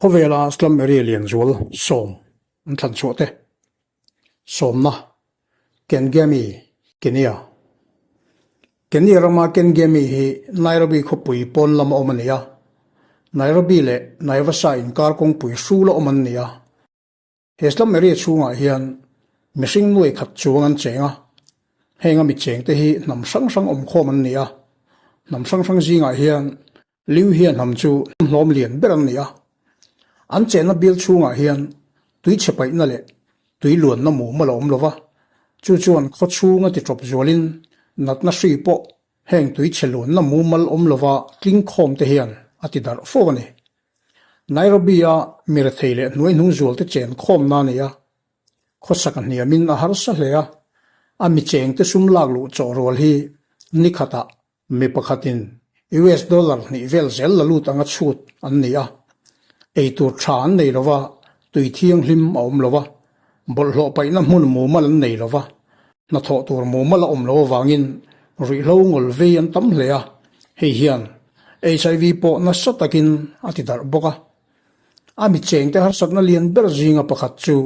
Khawvela slum area lian zual sawm an thlan chhuah te, sawmna, Kengemi, Kenya. Kenya rama Kengemi hi Nairobi khawpui pawn lama awm a ni a, Nairobi leh Naivasha inkar kawngpui hrula awm an ni a. He slum area chhungah hian mihring nuai khat chuang an cheng a, heng a mi chengte hi hnam hrang hrang awmkhawm an ni a, hnam hrang hrang zingah hian Liu hian hnam chu hnam hlawm lian ber an ni a, an chenna bial chhungah hian tui chhe paihna leh tui luanna mumal a awm lo va, chu chuan khaw chhunga ti tawp zualin natna hri pawh heng tui chhe luanna mumal awm lova tling khawm te hian a ti darh fo a ni. Nairobi-a mi rethei leh hnuaihnung zualte chen khawmna a ni a, khawsak a hniamin a harsa hle a, a mi chengte sum lak luh chawh rual hi ni khatah Mi pakhatin US dollar hnih vel zel la lut anga chhut an ni a, eitur tha an nei lo va, tui thianghlim a awm lo va, bawlhhlawh paihna hmun mumal an nei lo va, hnathawh tur mumal a awm lo avangin ruihhlo ngawl vei an tam hle a, hei hian HIV pawh nasa takin a ti darh bawk a. A mi chengte harsatna lian ber zinga pakhat chu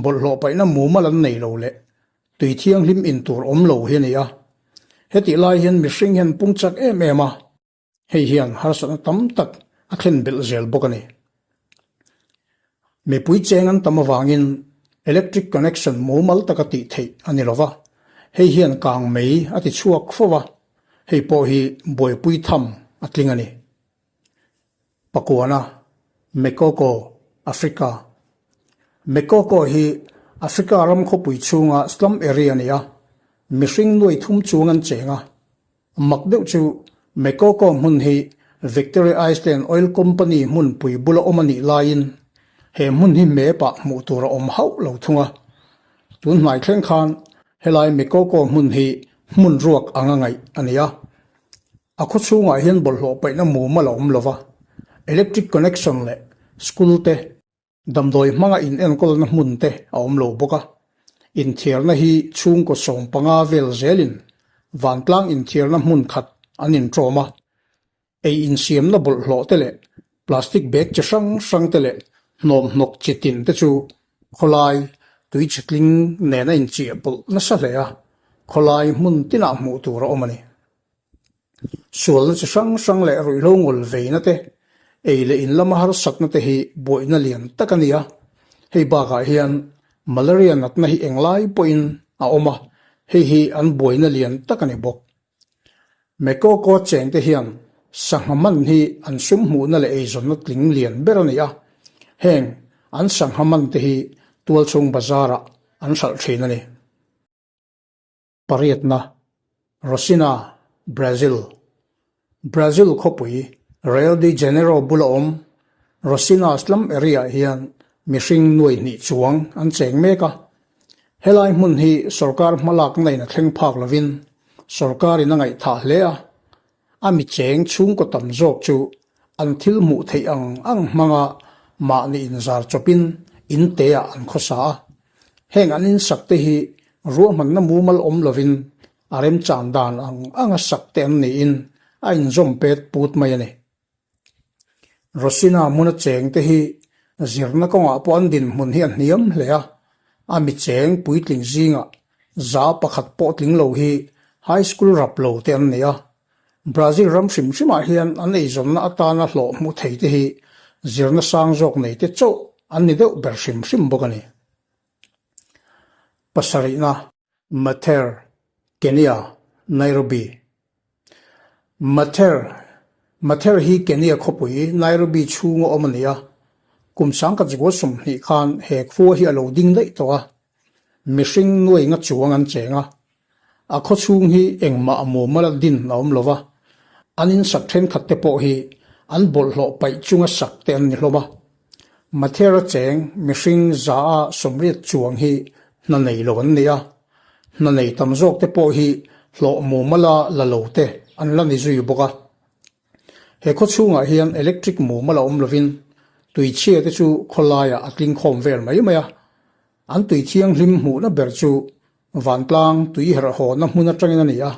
bawlhhlawh paihna mumal an nei lo leh Tui thianghlim in tur awm lo hi a ni a, hetih lai hian mihring hian pung chak em em a, hei hian harsatna tam tak a thlen belh zel bawk a ni. Mipui cheng an tam avangin electric connection mumal taka tih theih a ni lo va, hei hian kang mei a ti chhuak fo va, hei pawh hi buaipui tham a tling a ni. Pakuana, Mekoko, Africa. Mekoko hi Africa ram khawpui chhunga slum area a ni a, mihring nuai thum chuang an cheng a. Mak deuh chu Mekoko hmun hi Victoria Island Oil Company hmunpui bula awm a nih laiin he hmun hi map ah hmuh tur a awm hauh lo thung a. Tun hnai thleng khan helai Mekoko hmun hi hmun ruak anga ngaih a ni a. A khaw chhungah hian bawlhhlawh paihna mumal a awm lo va, electric connection leh school te, damdawi hmanga inenkawlna hmun te a awm lo bawk a. Inthiarna hi chhungkaw 15 vel zelin vantlang inthiarna hmun khat an inṭawm a, ei insiamna bawlhhlawh te leh plastic bag chi hrang hrang te leh hnawmhnawk chi tin te chu khawlai tui chhe tling nen a inchiah pawlh nasa hle a, khawlai hmun tinah hmuh tur a awm a ni. Sualna chi hrang hrang leh ruihhlo ngawl veina te, ei leh in lama harsatna te hi buaina lian tak a ni a. Hei bakah hian malaria natna hi englai pawhin a awm a, hei hi an buaina lian tak a ni bawk. Mekoko chengte hian sangha man hi an sum hmuhna leh eizawnna tling lian ber a ni a, heng an sangha man te hi tualchhung bazar-ah an hralh thin a ni. Pariatna, Rosina, Brazil. Brazil khawpui Rio de Janeiro bula awm Rosina slum area hian mihring nuai hnih chuang an cheng mek a. Helai hmun hi sorkar hmalakna in a thleng phak lovin sorkarin a ngaihthah hle a. A mi cheng chhungkaw tam zawk chu an thil hmuh theih ang ang hmanga mahni inzar chawpin in teah an khawsa a. Heng an insak te hi ruahmanna mumal awm lovin a remchan dan ang anga sak te an niin a inzawm pet put mai a ni. Rosina hmuna cheng te hi zirna kawngah pawh an dinhmun hi a hniam hle a, a mi cheng puitling zingah 1% pawh tling lo hi high school rap lo te an ni a. Brazil ram hrim hrimah hian an eizawnna atana hlawh hmuh thei te hi zirna sang zawk nei te chauh an ni deuh ber hrim hrim bawk a ni. Pasarihna. Mather, Kenya, Nairobi. Mather, Mather hi Kenya khawpui Nairobi chhunga awm a ni a, kum sangkhat zukua 20 khan he khua hi a lo ding daih tawh a, mihring nuai nga chuang an cheng a, a khaw chhung hi engmah a mumal a din a awm lo va, an insak thenkhat te pawh hi an bawlhhlawh paih chunga sak te an ni hlawm a. Mathera cheng mihring 180 chuang hi hna nei lo an ni a, hna nei tam zawk te pawh hi hlawh mumala la lo te an la ni zui bawk a. He khaw chhungah hian electric mumal a awm lovin tuichhia te chu khawlaiah a tling khawm vel mai mai a, an tui thianghlim hmuhna ber chu vantlang tui herhhawna hmun atangin a ni a,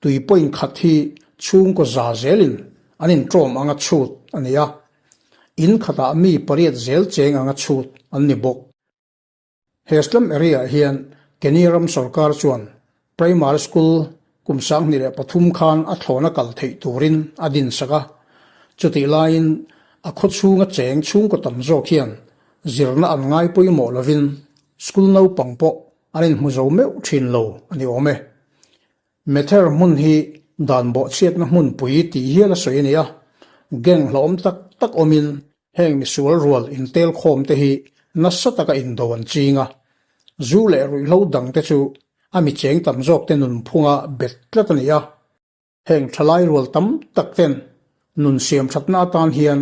tui point khat hi chhungkaw za zelin an inṭawm anga chhut a ni a. In khatah mi pariat zel cheng anga chhut an ni bawk. He slum area-ah hian Kenya ram sorkar chuan Primary School kum 2003 khan a thlawna kal theih turin a dinsak a. Chutih laiin a khaw chhunga cheng chhungkaw tam zawk hian zirna an ngai pawimawh lovin school naupang pawh an inhmu zo meuh thin lo a ni awm e. Mather hmun hi dan bawhchhiatna hmunpui tih hial a sawi a ni a, gang hlauhawm tak tak awmin heng misual rual intel khawm te hi nasa taka indo an ching a, zu leh ruihhlo dang te chu a mi cheng tam zawk te nunphunga bet tlat a ni a. Heng thalai rual tam tak ten nun siam thatna atan hian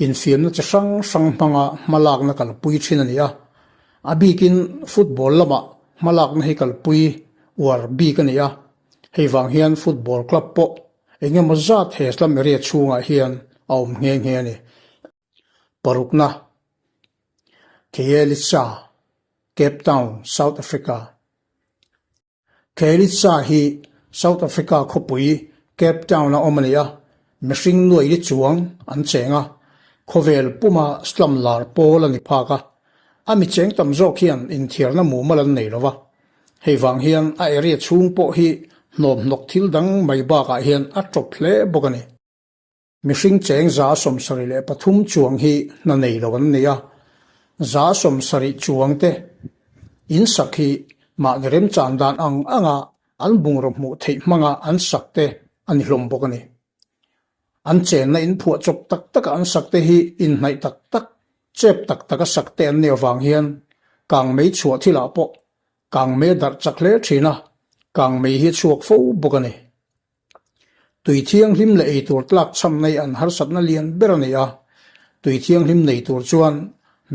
infiamna chi hrang hrang hmanga hmalakna kalpui thin a ni a. A bikin football lamah hmalakna hi kalpui uar bik a ni a. Hei vang hian football club pawh eng emaw zat he slum area chhungah hian a awm nghe nghe a ni. Parukna, Khayelitsha, Cape Town, South Africa. Khayelitsha hi South Africa khawpui Cape Town-a awm a ni a, mihring nuai li chuang an cheng a, khawvel puma slum lar pawl a ni phak a. A mi cheng tam zawk hian inthiarna mumal an nei lo va, hei vang hian a area chhung pawh hi hnawmhnawk thil dang mai bakah hian a tawp hle bawk a ni. Mihring cheng 73 chuang hi hna nei lo an ni a, 70 chuang te in sak hi mahni remchan dan ang anga an bungraw hmuh theih hmanga an sak te a ni hlawm bawk a ni. An chenna in phuah chawp tak taka an sak te hi inhnaih tak tak, chep tak taka sak te an nih avang hian kangmei chhuah thilah pawh kangmei a darh chak hle thin a, kangmei hi a chhuak fo bawk a ni. Tui thianghlim leh eitur tlak chham nei an harsatna lian ber a ni a, tui thianghlim nei tur chuan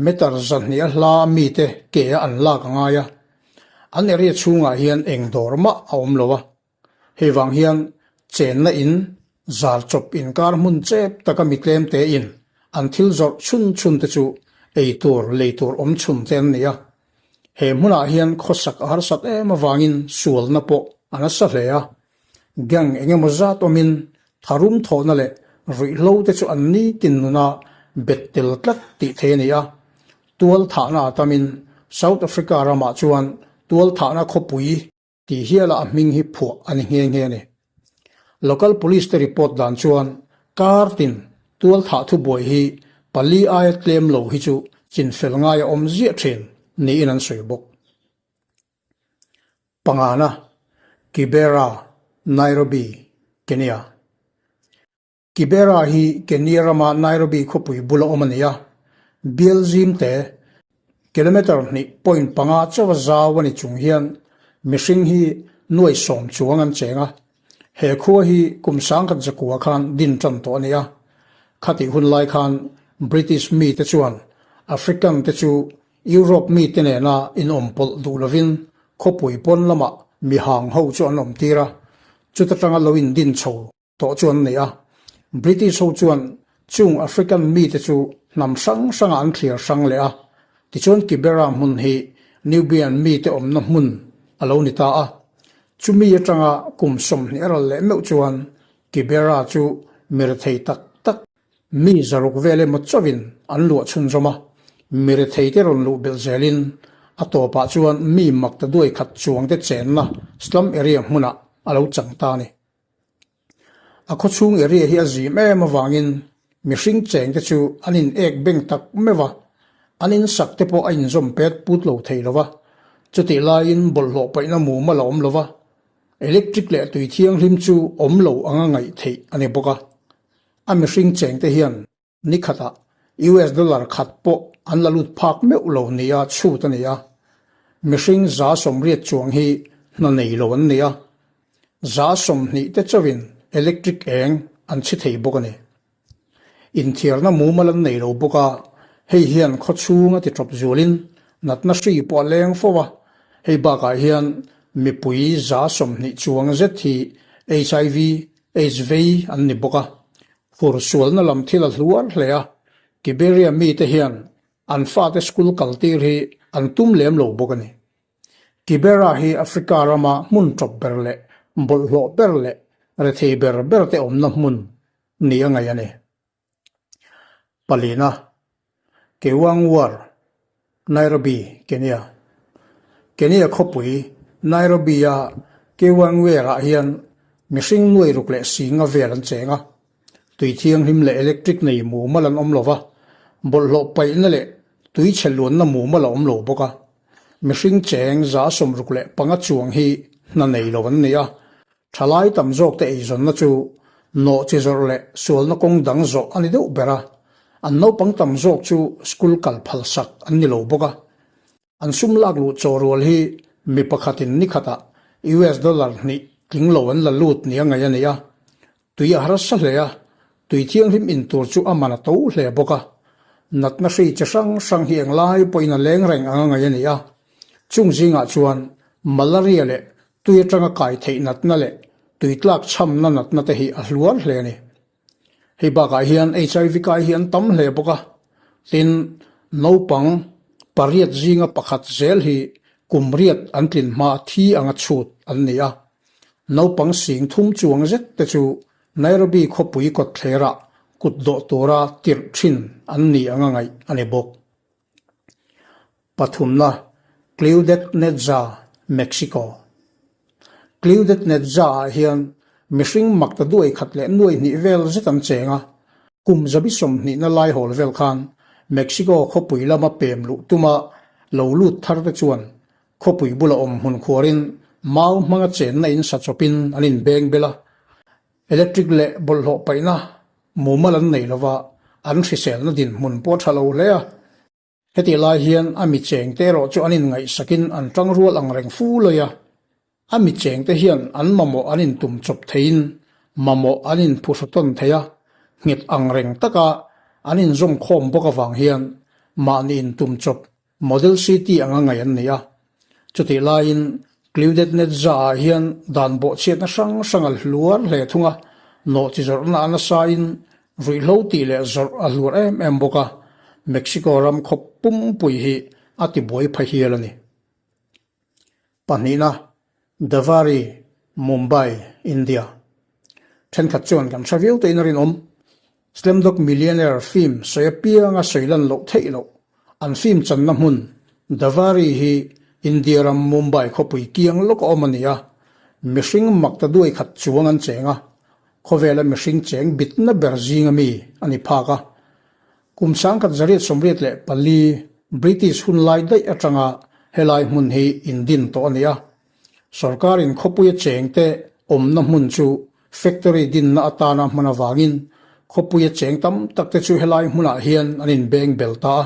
meter 200 a hla mite ke a an lak a ngai a, an area chhungah hian eng dawr mah a awm lo a, hei vang hian chenna in zar chawp inkar hmun chep taka mi tlem te in an thil zawrh chhun chhun te chu eitur lei tur awm chhun te an ni a, he hmunah hian khawsak a harsat em avangin sualna pawh a nasa hle a. Gang eng emaw zat awmin tharum thawhna leh ruihhlo te chu an nitin nuna bet tel tlat tih thei a ni a. Tual thahna a tamin South Africa ramah chuan tual thahna khawpui tih hiala a hming hi phuah a ni nghe nghe a ni. Local police te report dan chuan kar tin tual thah thubuai hi pali aia tlem lo hi chu chinfel ngai a awm ziah thin niin an sawi bawk. Pangana, Kibera, Nairobi, Kenya. Kibera hi Kenya rama Nairobi khawpui bula awm a ni a, bial zimte kilometre hnih point panga chauha zau a ni chung hian mihring hi nuai sawm chuang an cheng a. He khua hi kum 1900 khan din tan tawh a ni a. Khatih hun lai khan British mite chuan African te chu Europe mite nena inawm pawlh duh lovin khawpui pawn lamah mi hang ho chu an awm tir a, chuta tanga lo indin chho tawh chu an nei a. British ho chuan chung African mite chu hnam hrang hrangah an thliar hrang leh a, tichuan Kibera hmun hi Nubian mite awmna hmun a lo ni ta a. Chumi atanga kum 20 a ral leh meuh chuan Kibera chu mi rethei tak tak Mi zaruk vel emaw chauhin an luah chhunzawm a, mi retheite rawn luh belh zelin a tawpah chuan mi mak ta duai khat chuangte chenna slum area hmunah a lo chang ta a ni. A khawchhung area hi a zim em avangin mihring chengte chu an in ek beng tak meuh a, an insak te pawh a inzawm pet put lo thei lo va, chutih laiin bawlhhlawh paihna mumal a awm lo va, electric leh tui thianghlim chu awm lo anga ngaih theih a ni bawk a. A mihring chengte hian ni khatah US dollar khat pawh an la lut phak meuh lo nia chhut a ni a. Mihring 80 chuang hi hna nei lo an ni a. 20 te chauhin electric eng an chhi thei bawk a ni. Inthiarna mumal an nei lo bawk a, hei hian khawchhung a ti tawp zualin natna hri pawh a leng fo a. Hei bakah hian mipui 20 chuang zet hi HIV Aids vei an ni bawk a, hur sualna lam thil a hluar hle a, Kiberia mite hian an fate school kaltir hi an tum lem lo bawk a ni. Kibera hi Africa rama hmun tawp ber leh bawlhhlawh ber leh rethei ber ber te awmna hmun ni a ngaih a ni. Palina, Kewangwar, Nairobi, Kenya. Kenya khawpui Nairobi-a Kewangwer-ah hian mihring nuai ruk leh singa vel an cheng a. Tui thianghlim leh electric nei mumal an awm lo va, bawlhhlawh paihna leh tui chhe luanna mumal a awm lo bawk a. Mihring cheng 65 chuang hi hna nei lo an ni a, Thalai tam zawkte eizawnna chu nawh chi zawrh leh sualna kawng dang zawh a ni deuh ber a, an naupang tam zawk chu school kal phal sak an ni lo bawk a. An sum lak luh chaw rual hi mi pakhatin ni khatah US dollar hnih tling lo an la lut nia ngaih a ni a. Tui a harsa hle a, tui thianghlim in tur chu a man a to hle bawk a. Natna hri chi hrang hrang hi englai pawhin a leng reng anga ngaih a ni a. Chung zingah chuan malaria leh Tui atanga kai theih natna leh tui tlak chhamna natna te hi a hluar hle a ni. Hei bakah hian HIV kai hi an tam hle bawk a, tin naupang pariat zinga pakhat zel hi kum riat an tlin hma thi anga chhut an ni a. Naupang sing thum chuang zet te chu Nairobi khawpui kawtthlerah kut dawh tura tirh thin an ni anga ngaih a ni bawk. Pathumna, Ciudad Neza, Mexico. Ciudad Neza-ah hian mihring mak ta duai khat leh nuai hnih vel zet an cheng a. Kum zabi sawmhnihna lai hawl vel khan Mexico khawpui lama pem luh tuma lo lut thar te chuan khawpui bula awm hmun khuarin mau hmanga chenna in sa chawpin an inbeng bel a. Electric leh bawlhhlawh paihna mumal an nei lova, an hriselna dinhmun pawh a tha lo hle a. Hetih lai hian a mi chengte erawh chu an inngaihsakin an tang rual ang reng fu lawi a. A mi chengte hian an mamawh an intum chawp theiin mamawh an inphuhru tawn thei a, nghet ang reng taka an inzawm khawm bawk avang hian mahni intum chawp Model City anga ngaih an ni a. Chutih laiin Ciudad Neza-ah hian dan bawhchhiatna hrang hrang a hluar hle thung a, nawhchi zawrhna a nasain ruihhlo tih leh zawrh a hluar em em bawk a, Mexico ram khawp pumpui hi a tibuai pha hial a ni. Pahnihna, Davari, Mumbai, India. Thenkhat chuan kan hre viau tein a rinawm. Slumdog Millionaire film sawi apianga sawi lan loh theih loh. An film channa hmun, Davari hi India ram Mumbai khawpui kiang lawk a awm a ni a. Mihring mak ta duai khat chuang an cheng a, khawvela mihring cheng bitna ber zinga mi a ni phak a. Kum 1984 British hun lai daih atanga helai hmun hi indin tawh a ni a. Sorkarin khawpuia chengte awmna hmun chu factory dinna atana hman avangin khawpuia cheng tam takte chu helai hmunah hian an inbeng bel ta a.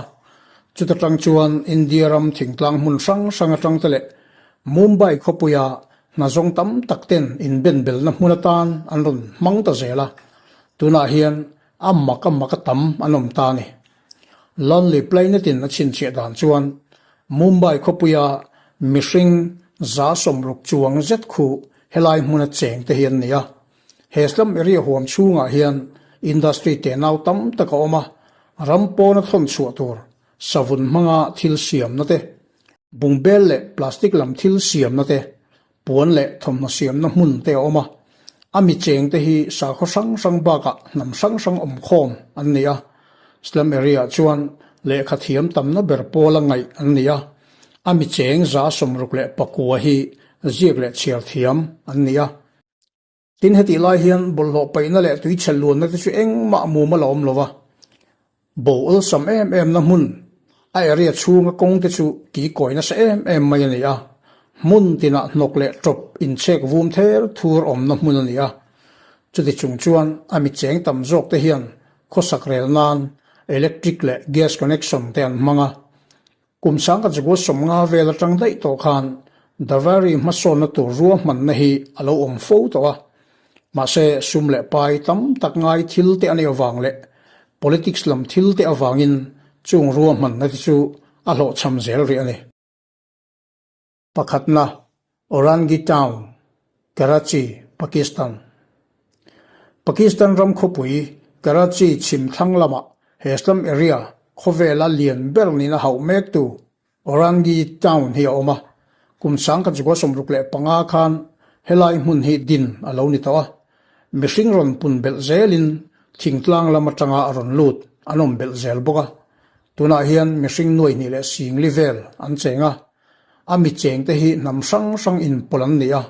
Chuta tang chuan India ram thingtlang hmun hrang hrang atangte leh Mumbai khawpuia hna zawng tam takten inben belna hmun atan an rawn hmang ta zel a. Tunah hian a mak a mak a tam an awm ta a ni. Lonely Planet-in a chhinchhiah dan chuan Mumbai khawpuia mihring 160 chuang zet khu helai hmuna cheng te hi an ni a. He slum area huam chhungah hian industry tenau tam tak a awm a, ram pawna thawn chhuah tur savun hmanga thil siamna te, bungbel leh plastic lam thil siamna te, Puan leh thawmhnaw siamna hmun te a awm a, a mi cheng te hi sakhaw hrang hrang bakah hnam hrang hrang awm khawm an ni a. Slum area chuan lehkha thiam tamna ber pawla ngaih an ni a, a mi cheng 64 hi ziak leh chhiar thiam an ni a. Tin, hetih lai hian bawlhhlawh paihna leh tuichhe luanna te chu engmah mumal a awm lo va, bo awlsam em em na hmun, a area chhunga kawng te chu kikawi nasa em em mai a ni a, hmun tinah hnawk leh tawp inchhek vum ther thur awmna hmun a ni a. Chuti chung chuan a mi cheng tam zawk te hian khawsak rel nan electric leh gas connection te an hmang a, Kum 1950 vel atang daih tawh khan Davari hmasawnna tur ruahmanna hi a lo awm fo tawh a. Mahse, sum leh pai tam tak ngai thil te a nih avang leh politics lam thil te avangin chung ruahmanna te chu a hlawhchham zel rih a ni. Pakhatna, Orangi Town, Karachi, Pakistan. Pakistan ram khawpui Karachi chhim thlang lamah he slum area khawvela lian ber nihna hauh mektu Orangi Town hi a awm a. Kum 1965 khan helai hmun hi din a lo ni tawh a. Mihring rawn pun belh zelin thingtlang lam atanga a rawn lut. an awm belh zel bawk a. Tunah hian mihring nuai hnih leh singli vel an cheng a, a mi chengte hi hnam hrang hrang inpawlh an ni a.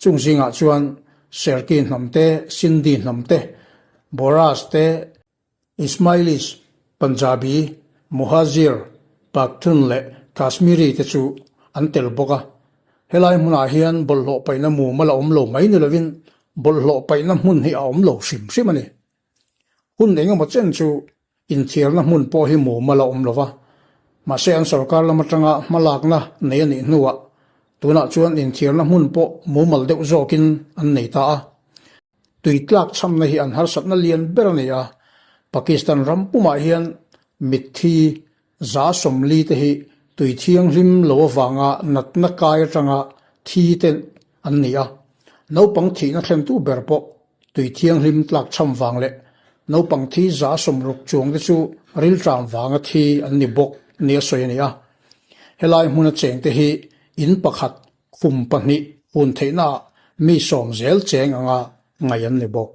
Chung zingah chuan Serki hnam te, Sindhi hnam te, Boras te, Ismailis, Punjabi, Muhajir, Pakhtun leh Kashmiri te chu an tel bawk a. Helai hmunah hian bawlhhlawh paihna mumal a awm lo mai ni lovin bawlhhlawh paihna hmun hi a awm lo hrim hrim a ni. Hun eng emaw chen chu inthiarna hmun pawh hi mumal a awm lo va, mahse an sorkar lam atanga hmalakna nei a nih hnuah tunah chuan inthiarna hmun pawh mumal deuh zawkin an nei ta a. Tui tlak chhamna hi an harsatna lian ber a ni a, Pakistan ram pumah hian mitthi 140 te hi tui thianghlim lo avanga natna kai atanga thi te an ni a, naupang thihna thlentu ber pawh tui thianghlim tlak chham vang leh naupang thi 60 chuang te chu rilṭam vanga thi an ni bawk nia sawi a ni a. Helai hmuna chengte hi in pakhat Khum pahnih hun theihnaah mi sawm zel cheng anga ngaih an ni bawk.